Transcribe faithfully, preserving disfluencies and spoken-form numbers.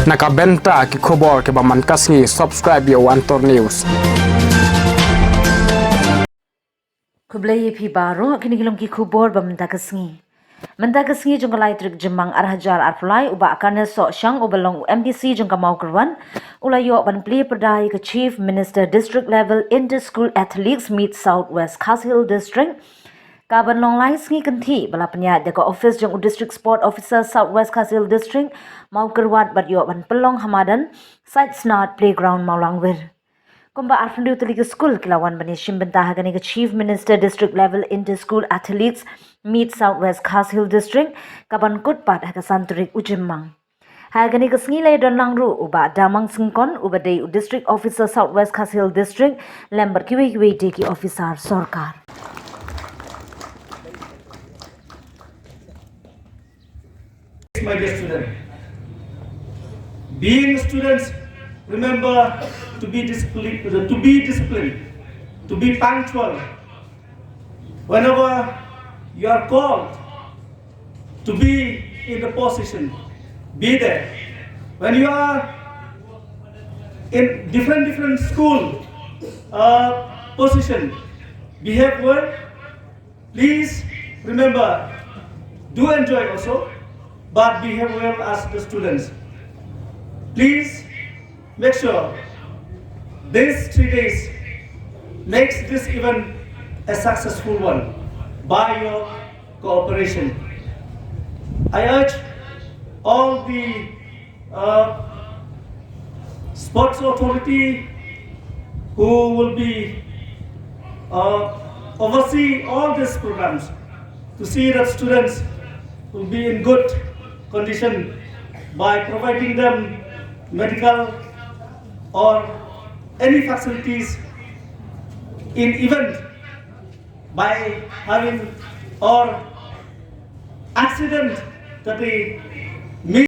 Na ka bynta ki khubor kiba man ka sngi, subscribe ïa u Antor News. Khublei ïa phi baroh, kine ki long ki khubor ba mynta ka sngi. Mynta ka sngi jong ka lai tarik Jymmang ar hajar arphew lai, u Bah Karnesoh Shank uba long u M D C jong ka Mawkyrwat u la ïoh ban plie pyrda ïa ka Chief Minister District Level Inter School Athletics Meet South West Khasi Hills District, kaban long lai sngi kynthih, ba la pynïaid da ka office jong u District Sport Officer South West Khasi Hills District Mawkyrwat bad ïoh ban pynlong ha madan Saitsnad Playground Mawlangwir. Kumba arphew tylli ki skul ki la wan ban ïashim bynta ha kane ka Chief Minister District Level Inter School Athletics Meet South West Khasi Hills District, kaban kut pat ha ka san tarik u Jymmang. Ha kane ka sngi la ïadon lang ruh u Bah Damang Syngkon uba dei u District Officer South West Khasi Hills District lem bad kiwei kiwei de ki officer sorkar. My dear student, being students, remember to be disciplined, to be disciplined, to be punctual. Whenever you are called to be in the position, be there. When you are in different different school uh, position, behave well. Please remember, do enjoy also, but behave well as the students. Please make sure these three days makes this event a successful one by your cooperation. I urge all the uh, sports authority who will be uh, oversee all these programs to see that students will be in good condition by providing them medical or any facilities in event by having or accident that they meet.